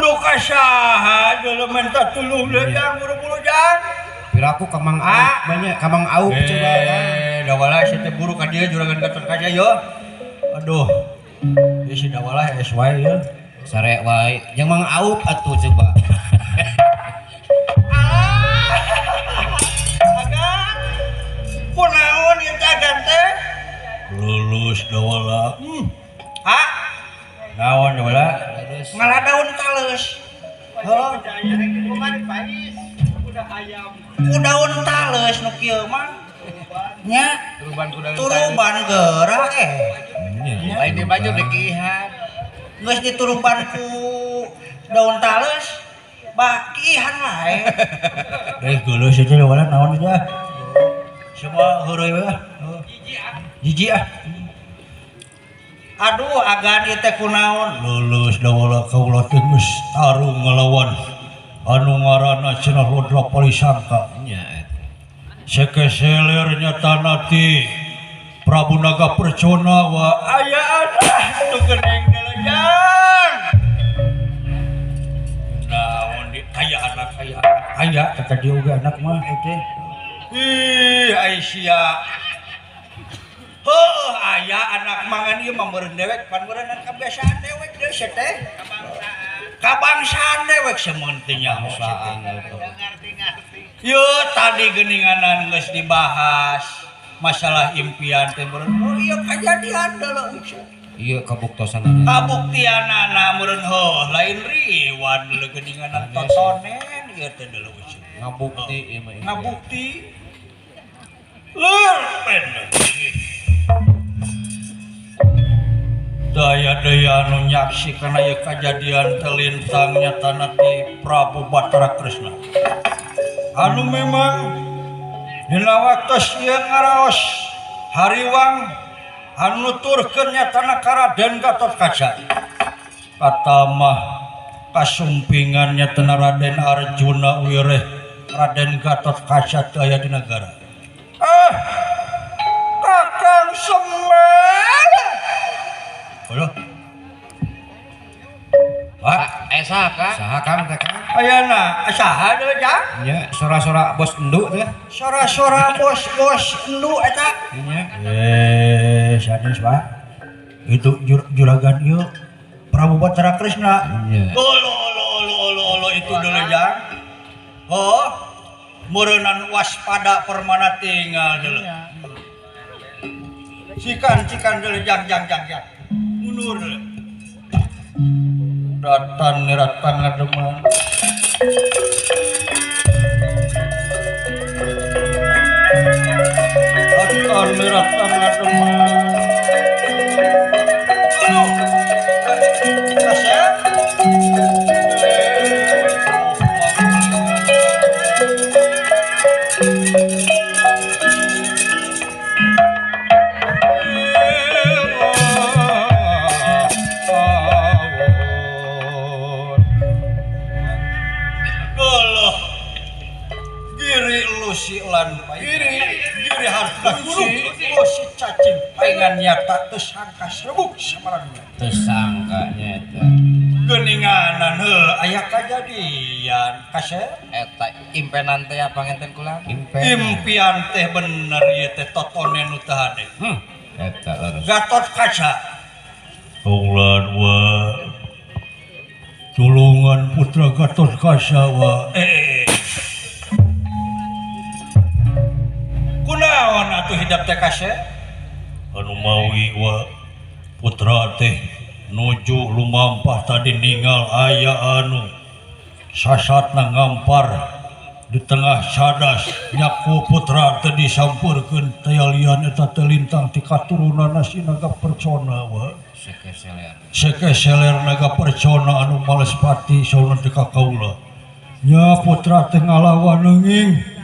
Kudu ka saha deuleu minta tulung deui jang buru-buru jang. Piraku ka Mang Aup banyak ka Mang Aup coba Kang. Dawala sia teh buru ka dieu juragan Gatot Kaca yo. Aduh. Ieu si Dawala hees wae ieu. Sare wae jeung Mang Aup atuh coba. Alah. Agan. Kunaon ieu teh agan teh? Lulus Dawala. Ha? Naon Dawala? Ngalah daun tales. Heuh. Ku daun tales nu kieu mah. Nya turuban geura eh. Lain di baju dikihan. Geus dituruban ku daun tales, bah kiihan wae. Geuleuh sia teh Dawala naon ieu ah. Semua heureuy we ah. Jijik ah. Aduh agan ieu teh kunaon? Lulus Dawala kaula teh geus tarung ngalawan anu ngaranna cenah Lodra Palisangka. Nya eta. Sekeseler nyatana ti Prabu Naga Percona wa aya adah tu geuning deuleu. Naon di aya anak aya anak aya kata dia oge anak mah teh. Ih Aisyah. Heuh aya anak mangan ieu mah meureun dewek pan meureunnan kabiasaan dewek deui sia teh. Kabangsaan dewek semun teh nyaho sia teh. Yeuh tadi geuninganan geus dibahas masalah impian teh meureun. Oh ieu kajadian deuleu. Ieu kabuktosanana. Kabuktianana meureun heuh lain riwan deuleu geuninganan totonen ieu teh deuleu. Ngabukti ieu mah. Ngabukti. Leur pendek. Daya-daya anu nyaksikan aya kajadian telintang nyatana ti Prabu Batara Kresna. Anu memang dina waktos ieu ngaraos hariwang anu nuturkeun nyatana ka Raden Gatotkaca. Katamah kasumpingan nyatana Raden Arjuna wireh Raden Gatotkaca teu aya di nagara. Ah, Kakang Semar. Halo. Pak, saha Kang? Saha Kang teh Kang? Ayana, saha deui Jang? Nya, sora-sora bos endu teh. Sora-sora bos-bos endu eta. Nya. Sanes Pak. Itu juragan ieu Prabu Batara Kresna. Nya. Olo olo olo olo olo itu deui Jang. Oh, meureunnan waspada permana tinggal deui. Cikan cikan deui Jang jang jang jang. Mundur deui. Datan ratang ngademan. Datan ratang ngademan. Aduh. Kasep. Cacing paingan nyata tersangka serbuk samarangna. Tersangka nyata. Geuninganan heuh aya kajadian kasep. Eta impenan teh apa ngenten kula? Impian teh bener ieu teh totonen nu teu hade. Eta leres. Gatotkaca. Tunglan wa. Tulungan putra Gatotkaca wa. Kunaon atuh hidap teh kasep? Anu mawi wa putra teh nuju lumampah tadi ningal aya anu sasatna ngampar di tengah sadas nyaku putra teh disampurkeun teh lian eta teh lintang ti katurunanna si Naga Percona wa. Sekeseler. Sekeseler Naga Percona anu malespati sauna teh ka kaula. Nya putra teh ngalawan neunging.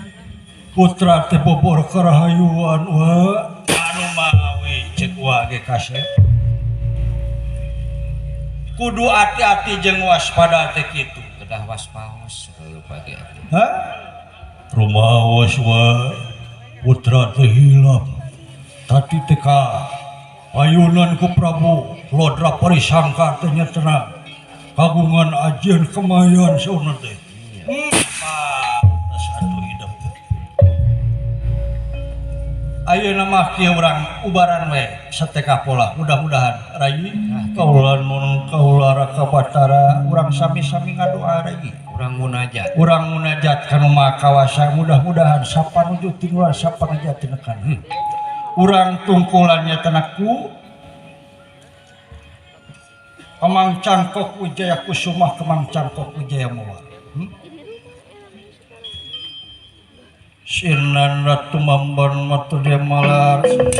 Putra teh bobor karahayuan wa. Anu mawi cek wa ge kasep. Kudu hati-hati jeung waspada teh kitu. Kedah waspaos lupa ge. Hah? Rumaos wa putra teh hilap. Tadi teh ka payunan ku Prabu Lodra Parisangka teh nyatana. Kagungan ajian kemayan saurna teh. Pantes atuh hidup. Ayeuna mah kieu urang ubaran we sateka pola mudah-mudahan rayi kaula nun kaula raka Batara urang sami-sami ngadoa rayi. Urang munajat. Urang munajat kanu Maha Kawasa mudah-mudahan sapanuju tinular sapanaja tinekan. Urang tungkulannya tenaku Kemang Cangkok Wijaya Kusumah Kemang Cangkok Wijaya Mawar. Sinan Ratu Mamban Matu Dia Malar. Sinan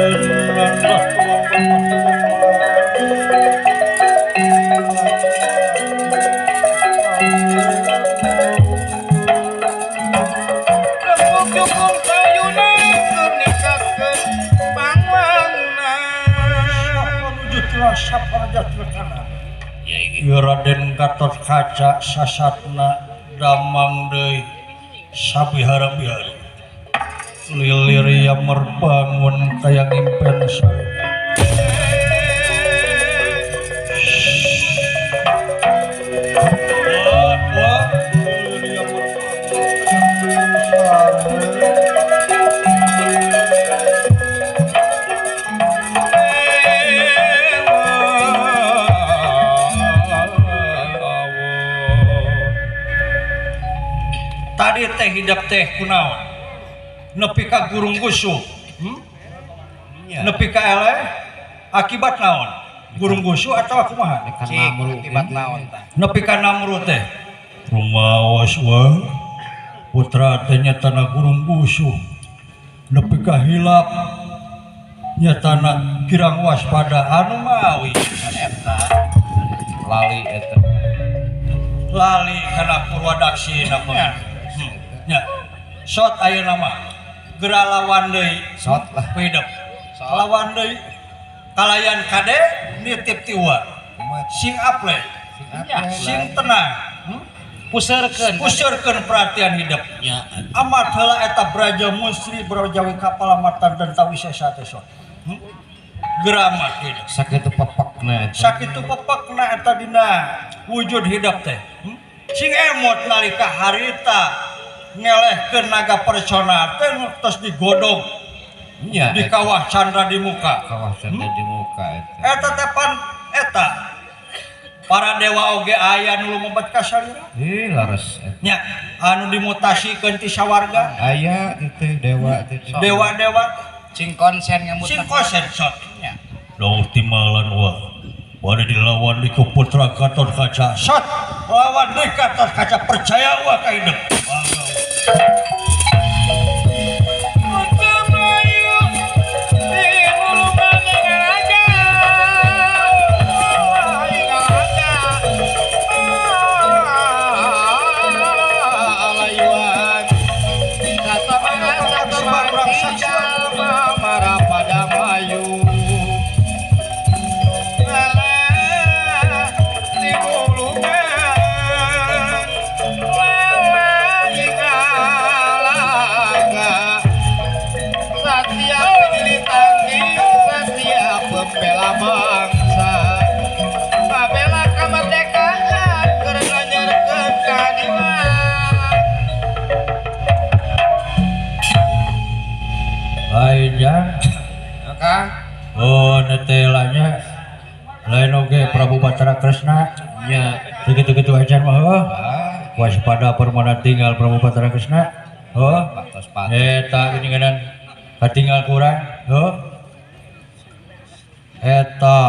Ratu Mamban Matu Dia Malar. Raden Gatot Kaca sasatna damang deui sabihara-bihara lilir ya merbangun kaya ngimpen sare. Tadi teh hidap teh kunaon nepi ka gurung gusuh, nepi ka eleh akibat naon gurung gusuh atau kumaha akibat naon tah nepi ka namru teh rumaos wa putra teh nyatana gurung gusuh nepi ka hilap nyatana kirang waspada anu mawi eta lali eta lali kana purwadaksina mah. Nya. Sot ayeuna mah geura lawan deui. Sot lah hidup. Lawan deui kalayan kade nitip tiwa. Sing aple. Sing tenang. Puseurkeun. Puseurkeun perhatian hidup. Nya. Amat heula eta Braja Musri Brajawi Kapala Matan dan Tawisesa teh sot. Geura amat hidup. Sakitu pepekna eta. Sakitu pepekna eta dina wujud hidup teh. Sing emot nalika harita ngelehkeun naga persona teh nu tos digodog nya di kawah Candra di muka. Kawah Candra di muka eta. Eta teh pan eta para dewa oge aya nu lumebet ka salira. Ih lares eta. Nya anu dimutasikeun ti sawarga aya teh dewa teh. Dewa-dewa sing konsen ngamut. Sing konsen sot. Nya. Dauh timalan wa bade dilawan di ku putra Gatot Kaca. Sot lawan di Gatot Kaca percaya wa ka hidup. Oh, netelanya lain oge Prabu Batara Kresna nya begitu-gitu aja mah heuh. Waspada permana tinggal Prabu Batara Kresna heuh. Eta geuningan katinggal kurang heuh. Eta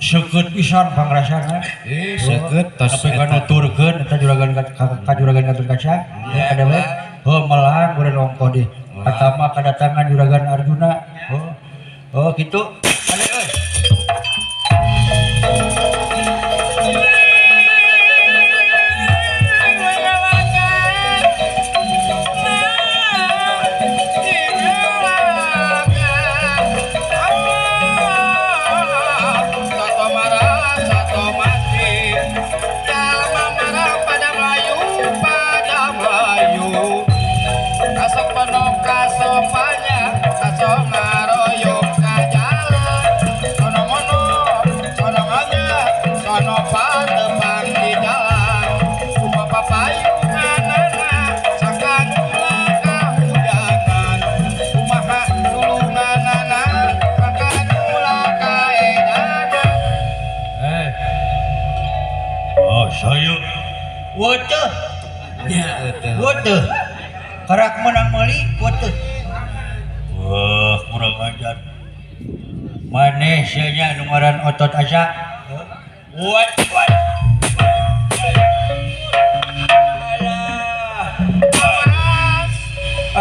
seukeut pisan pangrasana. Seukeut tos tapi kana nuturkeun eta juragan ka juragan Gatot Kaca kada we heuh melang urang ongkoh di pertama kedatangan juragan Arjuna. Oh, oh gitu. Balik euy. Kasopanya, kasomaroyo kaja. Weutuh. Nya eutuh. Weutuh. Karak menang meuli weutuh. Wah, kurang ajar. Maneh sia nya nu ngaran otot asa. Wat wat. Alah.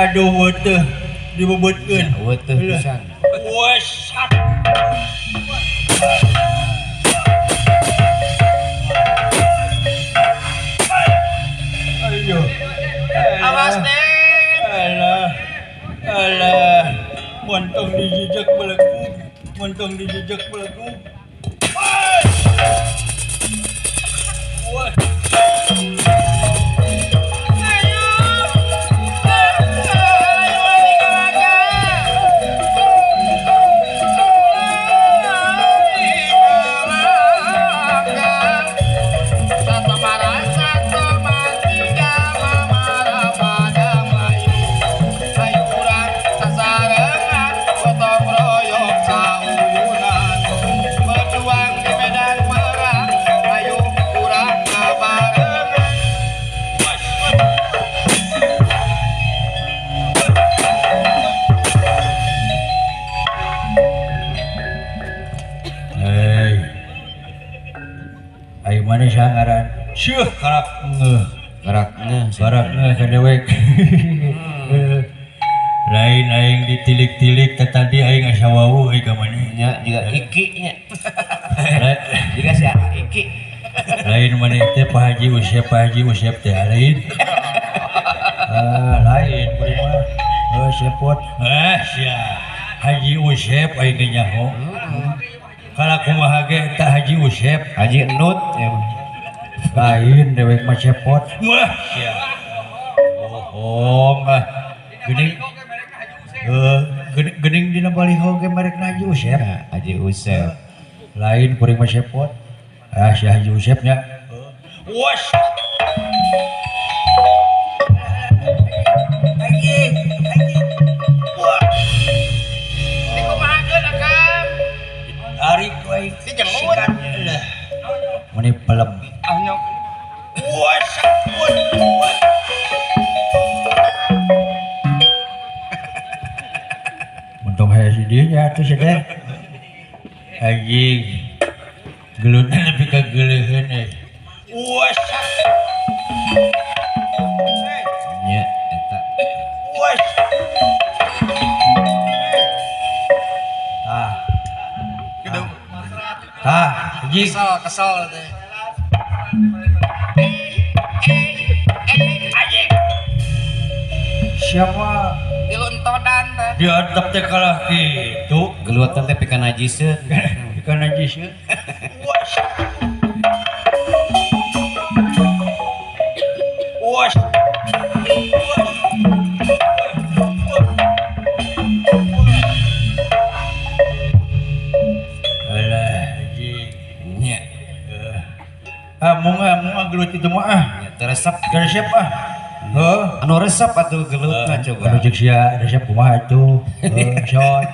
Aduh weutuh dibebetkeun. Weutuh pisan. Wasat. Ayo. Awas Den. Alah. Alah. Montong dijejak belegug. Montong dijejak belegug. Wah. Mana sangaran seuh karak ngeuh karak ngeuh karak ngeuh ka dewek. Lain aing ditilik-tilik teh tadi aing asa wawuh euy ka maneh nya jiga iki nya jiga sia iki lain maneh teh Pak Haji Usep teh lain. Ah lain kuring mah heuh sepot ah sia Haji Usep aing ge nyaho. Kalau kumaha ge eta Haji Usep, Haji Enut ya. Lain dewek mah cepot. Wah, sia. Bohong ah. Geuning geuning dina baliho ge merekna Haji Usep. Haji Usep. Lain kuring mah cepot. Ah si Haji Usep nya. Was. Haji, Haji. Wah. Dikumahakeun akang? Tarik wae dijemur. Lah. Meni pelem. Anyok. Was. Was. Untung hayang si dieu nya atuh sia teh. Anjing. Gelut nepi ka geuleuheun euy. Was. Nya eta. Was. Tah. Tah, anjing. Kesel teh. Anjing. Siapa? Diluntodan teh. Diantep teh kalah kitu. Geluatan teh pika najiseun. Pika najiseun. Was. Was. Ah munga gelut itu mah ah. Teresep, teresep ah. Heuh, anu resep atuh gelutna coba. Anu ceuk sia resep kumaha atuh. Heuh, sok.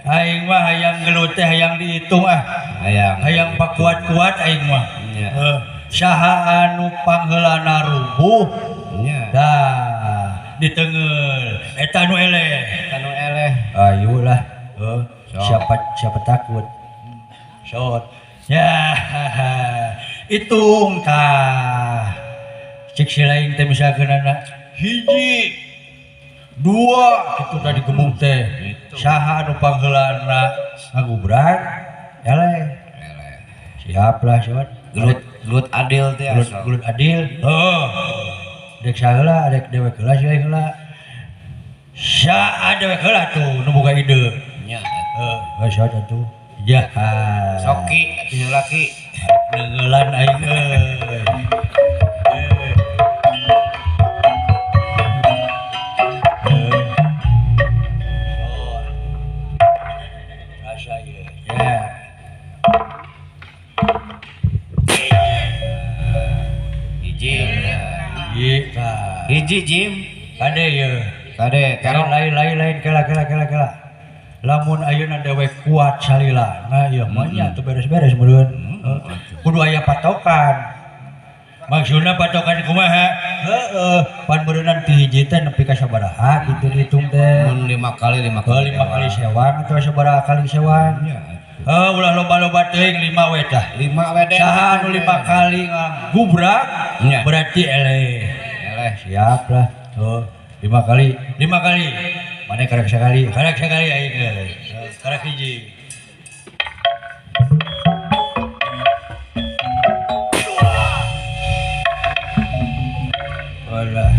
Aing mah hayang gelut teh hayang dihitung ah. Hayang. Hayang pakuat-kuat aing mah. Heuh. Saha anu pangheulana rubuh. Nya. Tah, diteunggeul. Eta nu eleh. Eta nu eleh. Ayo lah. Heuh, siapa siapa takut. Sok. Ya, hitung tah. Cek si lain teh misalkeunana hiji, dua kitu tadi gebuk teh. Saha anu pangheulana ngagubrak eleh. Siap lah sobat. Gelut gelut adil teh. Gelut gelut adil. Heuh. Dek saheula dek dewek heula si lain heula. Saha dewek heula tuh nu boga ide. Nya. Heuh, sok atuh. Jahat. Soki atuh laki. Neungeulan aing euy. Rasa ieu. Ya. Hiji. Hiji tah. Hiji Jim. Kade ieu. Kade, karo lain lain lain kela kela kela kela. Lamun ayeuna dewek kuat salila, nah ieu mah nya teu beres-beres meureun. Kudu aya patokan. Maksudna patokan kumaha? Heeh, pan beureunan ti hiji teh nepi ka sabaraha kitu dihitung teh. Mun 5 kali 5 kali 5 kali sewang atau sabaraha kali sewang? Heuh, ulah loba-loba teuing 5 we tah. 5 we deh. Saha nu 5 kali ngagubrak berarti eleh. Eleh siap lah. Heuh, 5 kali, 5 kali. Mane karek sakali, karek sakali aing euy. Karek hiji. Alah,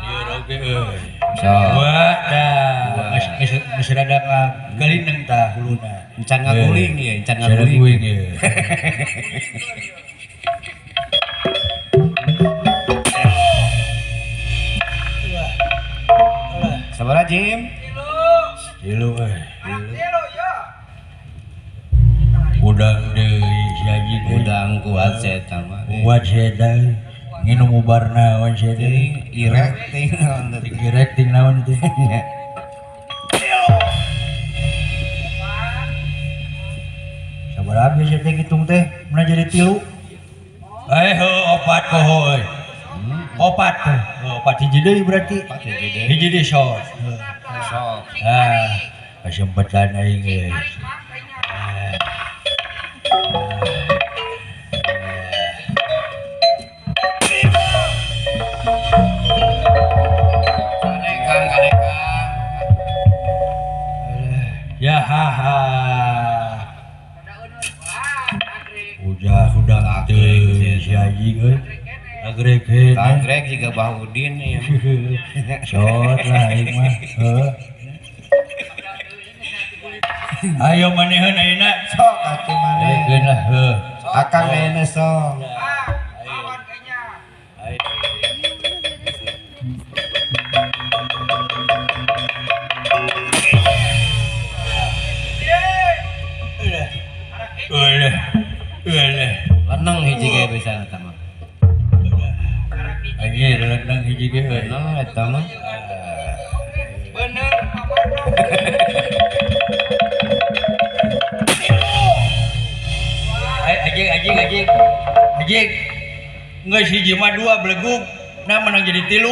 lieur oge euy. Dua tah, geus rada ngagelineng tah huluna. Encan ngaguling ieu, encan ngaguling ieu. Sabaraha Jim? Tilu euy. Udang deui si anjing. Udang kuat setan mah. Kuat setan. Nginum ubar naon sia teh? Irek ting naon teh. Irek ting naon teh. Sabaraha biasa teh ngitung teh mun jadi 3. Eh heuh opat poho euy. Opat teh. Opat hiji deui berarti. Hiji deui sok. Sok. Ah, kasempetan aing euy. Ya ha ha. Udah udang teh si anjing euy. Agrek heuh. Agrek jiga Bahudin ieu. Sot lah aing mah. Heuh. Ayo maneheun ayeuna. Sok atuh maneh. Ayeuna lah heuh. Akang ayeuna sok. Ayo. Ulah, ulah. Leneng hiji ge bisa eta mah. Anjir, leneng hiji ge euy. Leneng eta mah. Bener. Ai anjing anjing anjing. Anjing. Geus hiji mah 2 belegug, nah menang jadi 3.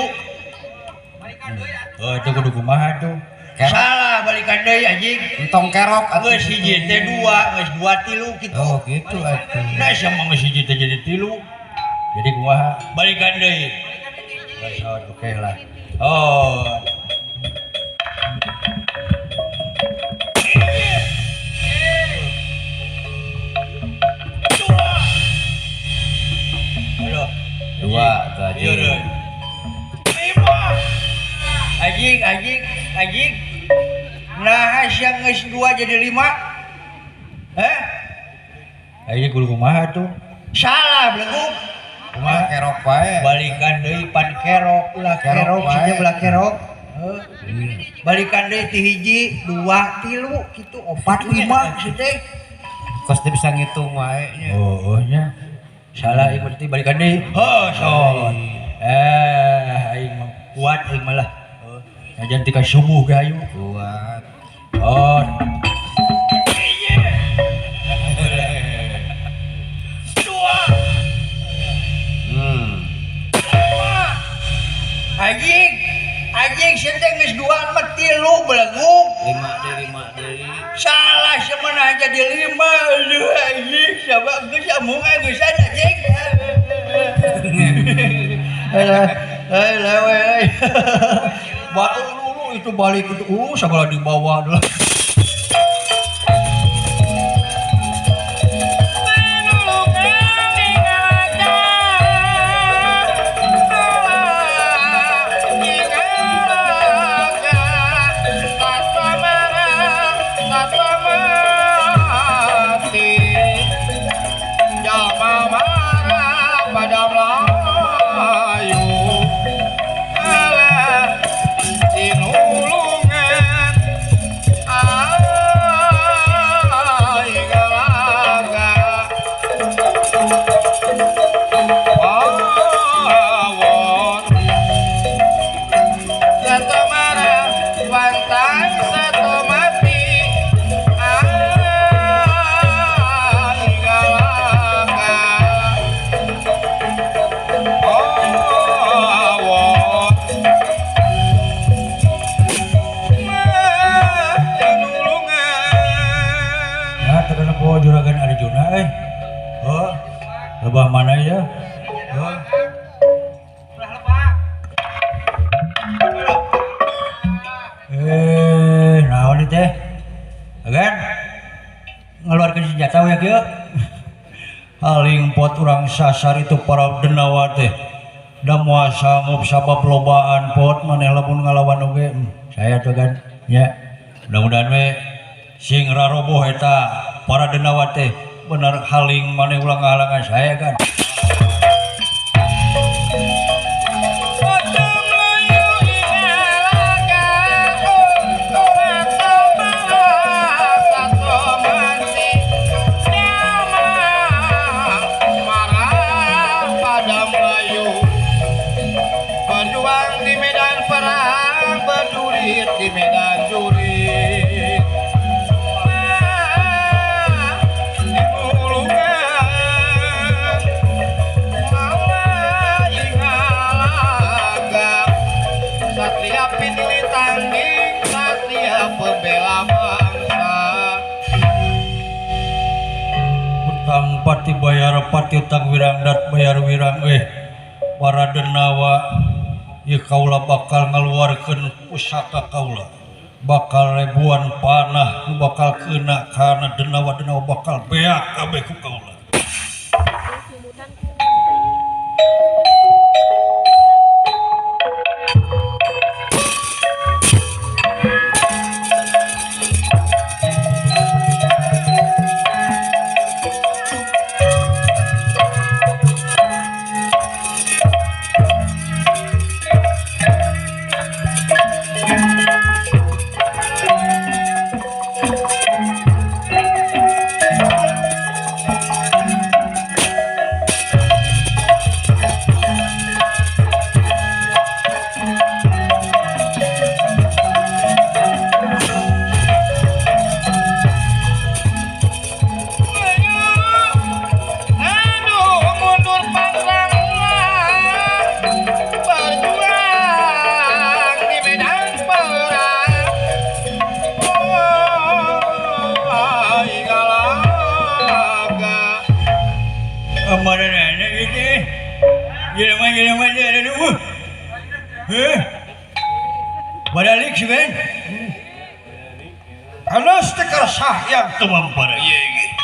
Balikan deui atuh. Oh, itu kudu kumaha tuh? Salah balikan deui anjing. Entong kerok atuh. Geus hiji teh 2, geus 2 3 kitu. Oh, kitu atuh. Nah, sia mah geus hiji teh jadi 3. Jadi kumaha? Balikan deui. Oke lah. Oh. Aduh, 2 tuh anjing. 5. Anjing, anjing, anjing. Nah, siang geus 2 jadi 5. Heh? Aing kudu kumaha tuh? Salah belegug. Kumaha kerok wae. Balikan deui pan kerok, ulah kerok, sia ulah kerok. Heuh. Balikan deui ti hiji, 2, 3 kitu, 4, 5 kitu teh. Kos teu bisa ngitung wae nya. Oh, nya. Salah ieu berarti balikan deui. Heuh, sok. Aing mah kuat aing malah. Ngajan tika subuh ge hayu. Kuat. Oh. Anjing, anjing sia teh geus 2 mah 3 belegug. 5 deui, 5 deui. Salah semenah jadi 5. Aduh anjing, sabab geus amung geus anjing. Alah, eh lewe euy. Baru itu balik itu, segala dibawa dulu. Tinulungan. teh kana poho Juragan Arjuna euy. Oh, lebah mana ya? Oh. Naon teh? Agan ngeluarkeun senjata we kieu. Paling pot urang sasar itu para denawa teh. Da moal sanggup sabab lobaan pot maneh lamun ngalawan oge. Saya tuh kan nya. Mudah-mudahan we sing raroboh eta para denawa teh bener haling maneh ulah ngahalangan saya kan. Di medan jurit dimulukan mawa ingalaga satria pinili tanding satria pembela bangsa. Utang pati bayar pati utang wirang dat bayar wirang para denawa ieu kaula bakal ngaluarkeun pusaka kaula bakal ribuan panah nu bakal kena kana denawa-denawa bakal beak kabeh ku kaula.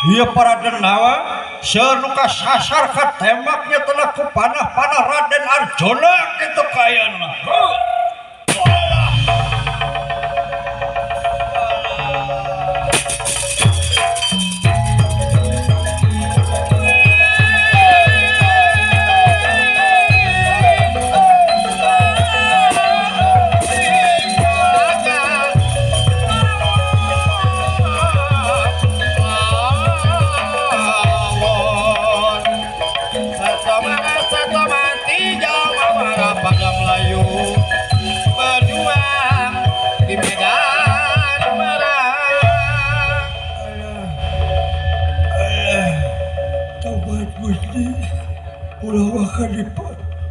Iya para denawa senuka sasar ka tembaknya telah ku panah-panah Raden Arjuna kitu kayana.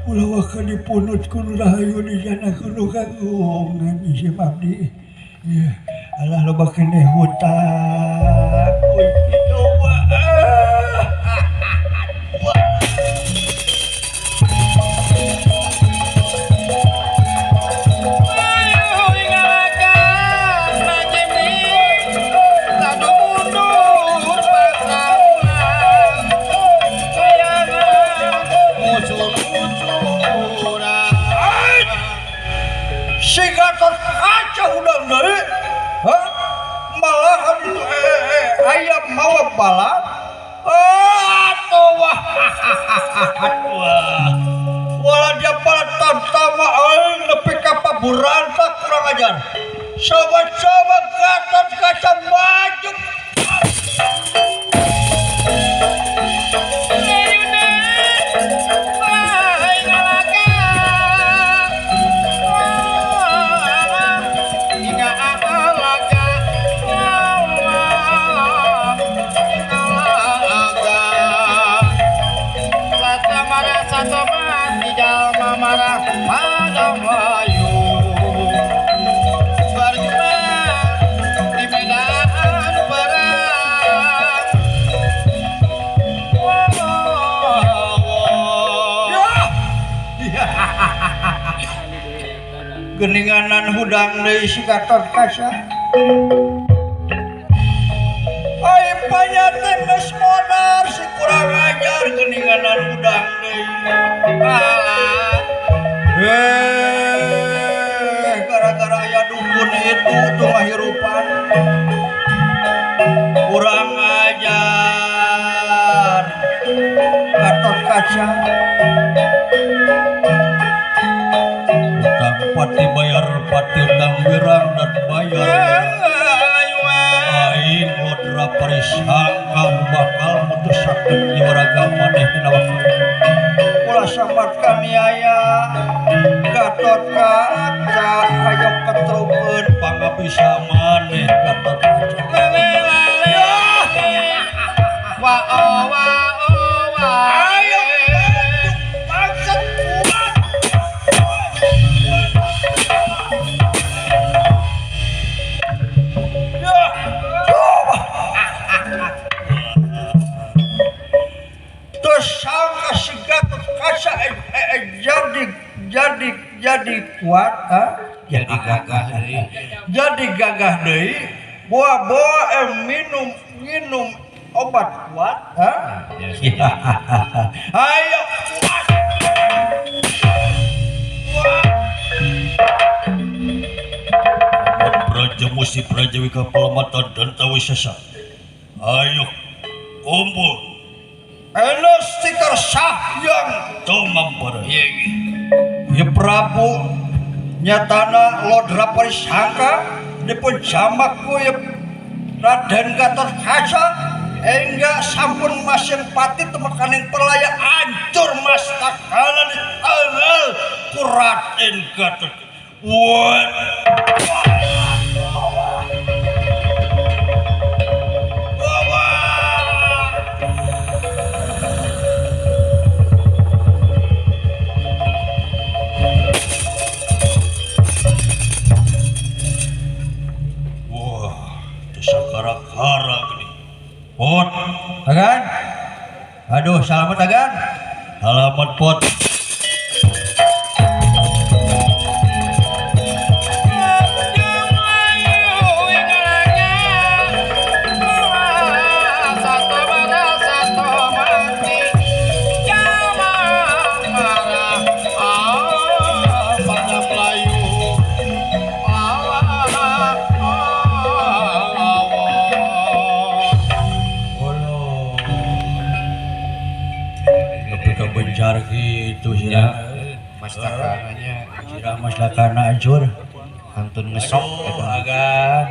Ulah waka dipunut ku nu rahayu di sana ku nu kagungan ieu abdi. Ieu alah loba keneh hutang. Gusti coba. Balap atau wah wala dia balap tama aing nepi ka paburantak kurang ajar sobat-sobat gatot kaca maju. Berjuang di medan perang. Geninganan hudang deui si Gatot Kaca. Ai panyaten geus modar si kurang ajar geninganan hudang deui. Alah. Gara-gara aya dukun itu tuh ngahirupan. Kurang ajar Gatot Kaca. Utang pati bayar pati utang wirang dan bayar. Aing lodra parisangka bakal mutusakeun ieu raga maneh dina waktu. Ulah sambat kaniaya Gatot Kaca ayo ketrukeun pangabisa maneh Gatot Kaca. Wa oh wa oh wa. Ayo maksud kuat. Ya, coba. Tersangka si Gatot Kaca jadi kuat, ha? Jadi gagah deui. Jadi gagah deui. Boa-boa minum obat kuat, ha? Ya. Ayo kuat. Kuat. Praja Musi Praja Wika Palamatan dan Tawisesa. Ayo kumpul. Enos tikar sahyang tumampara. Ya Prabu nyatana lodra parisangka dipun jamak ku ya Raden Gatot Kaca engga sampun masing pati temekaning perlaya ancur mastakana di tanggal ku Raden Gatot. Wah. Sakara-kara gini. Pot, Agan. Aduh, salamet Agan. Alamat pot. Bencar gitu sih ya. Mastakananya sirah mastakana hancur kantun ngesok eta Agan.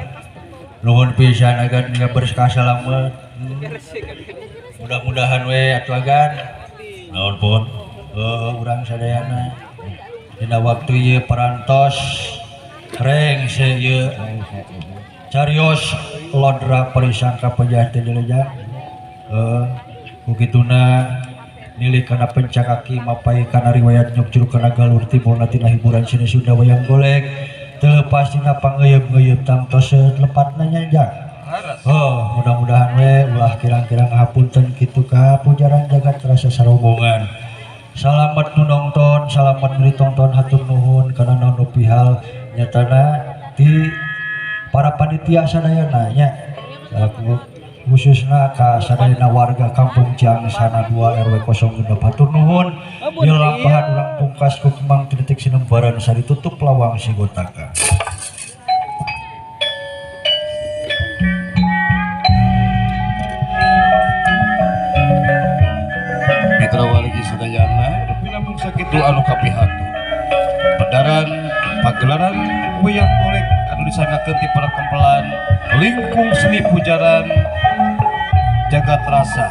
Nuhun pisan Agan ngaberkah salamet. Mudah-mudahan we atuh Agan. Naon pun urang sadayana dina waktu ieu parantos rengse ieu carios lodra parisangka pejah teh dilejang. Ku kituna nilai kana pencakaki mapai kana riwayat nyok juru kana galur timbulna tina hiburan seni Sunda wayang golek teu tina pangeuyeup-ngeuyeub tangtos lepatna nyanjang. Oh, mudah-mudahan we ulah kirang-kirang hapunten kitu ka pujaran jagat rasa sarombongan. Salamet nu nongton, salamet nu ditonton, hatur nuhun kana naon nu pihal nyatana ti para panitia sadayana nya. Khususna ka sadayana warga Kampung Ciangsana 2 RW 06 hatur nuhun. Ieu lampahan urang pungkas ku kembang titik sinembaran sari tutup lawang sigotaka. Mitra wargi sadayana pinamung sakitu anu kapihatur. Pedaran pagelaran wayang golek anu disanggakeun ti para kempelan lingkung seni pujaran jagat rasa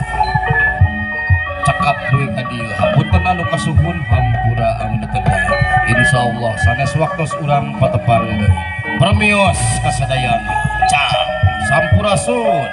cakap duit tadi hapunten anu kasuhun hampura anu teu. Insyaallah sanes waktos urang patepang deui. Permios kasadayana. Cang sampurasun.